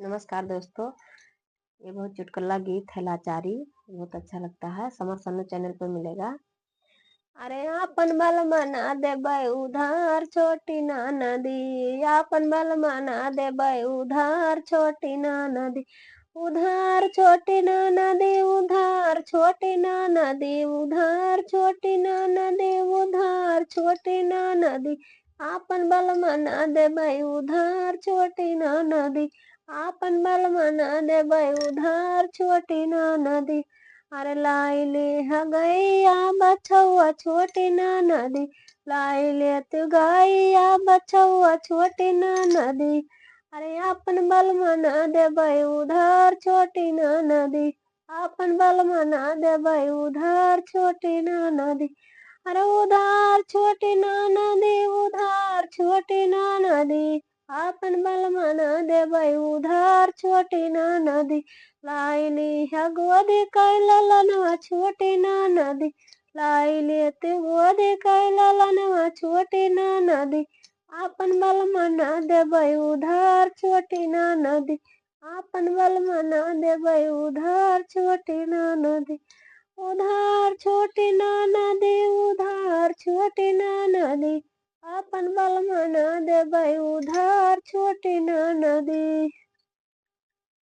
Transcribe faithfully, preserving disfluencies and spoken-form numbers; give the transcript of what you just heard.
नमस्कार दोस्तों, ये बहुत चुटकुला गीत है लाचारी, बहुत अच्छा लगता है, समर सन्नू चैनल पर मिलेगा। अरे आपन बलमा ना देबै उधार छोटी ना नदी, आपन बलमा ना देबै उधार छोटी ना नदी, उधार छोटी ना नदी, उधार छोटी ना नदी, उधार छोटी ना नदी, उधार छोटी ना नदी, आपन बलमा ना देबै उधार छोटी ना नदी, आपन बलमा ना देबै उधार छोटी ना नदी। अरे लाई ले ह गैया बछौआ छोटी ना नदी, लाई ले तू गैया बछौआ छोटी ना नदी। अरे आपन बलमा ना देबै उधार छोटी ना नदी, आपन बलमा ना देबै उधार छोटी ना नदी। अरे उधार छोटी ना नदी, उधार छोटी ना नदी, आपन बलमा ना देबै उधार छोटी ना नदी। लाई ली ह गोदी कै ललनवा छोटी ना नदी, लाई ले तू गोदी कै ललनवा छोटी ना नदी, आपन बलमा ना देबै उधार छोटी ना नदी, आपन बलमा ना देबै उधार छोटी ना नदी, उधार छोटी ना नदी, उधार छोटी ना नदी, आपन बलमा ना देबै उधार छोटी ना नदी।